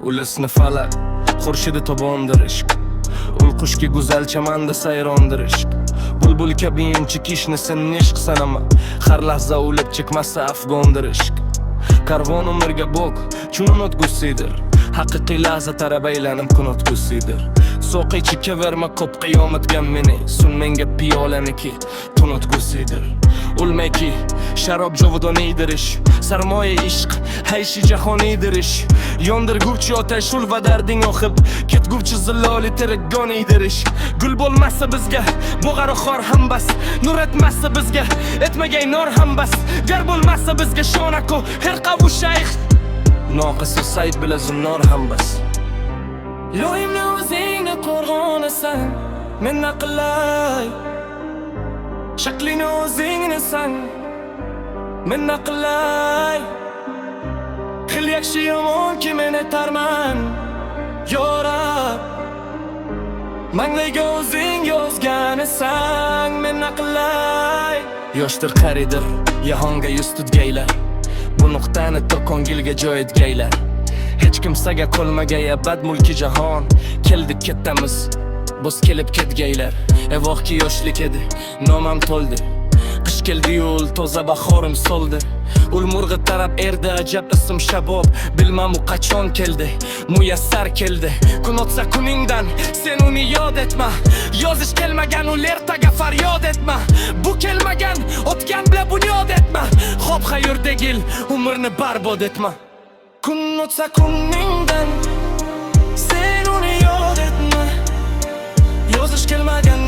Ulusni falak, xurshidi tobondir ishq. Ul qushki go'zal chamanda sayrondir ishq. Bulbul kabi chekishni sen ishq sanama. Har lahza o'lib chekmasa afgondir ishq. Karvon umrga bok, chunun o'tgusidir. Haqiqiy lahza tarab aylanib kun o'tgusidir. Soqiy chekaverma ko'p qiyomat meni. Sun menga piyolaniki tun o'tgusidir. O'lmayki sharob jovidoniydir ish. Sarmoya ishq, hayshi jahoniydir ish. Yondirguvchi otash ul va darding oqib, ketguvchi zilloli tirikgoniydir ish. Gul bo'lmasa bizga, bo'g'ar xor ham bas. Nur etmasa bizga, etmagay nor ham bas. Gar bo'lmasa bizga shonaku, hirqa shayx. Noqisi sayd bila zunnor ham bas. Loyimni o'zingni qo'rg'onasan, men naqlay. Shaklini o'zingnisan, men naqlay. Xil yaxshi yomon ki men aytarman, yorab. Manglayga o'zing yozganisan, men naqlay. Yoshdir, qaridir, jahonga yuz tutgaylar. Bu nuqtani to ko'ngilga joy etgaylar. Hech kimsaga qolmagay abad mulki jahon. Keldik, ketamiz, biz kelib ketgaylar. Evohki yoshlik edi, nomam to'ldi. Qish keldi, yo'l toza bahorim soldi. Ul murg'i tarab erdi ajab ism shabob. Bilmam u qachon keldi, muyassar keldi. Kun o'tsa kuningdan sen uni yod etma. Yozish kelmagan ul ertaga faryod etma. Bu kelmagan o'tgan bilan bunyod etma. Xo'p, xayr degil, umrni barbod etma. Kun o'tsa kuningdan sen uni yod etma. Yozish kelmagan.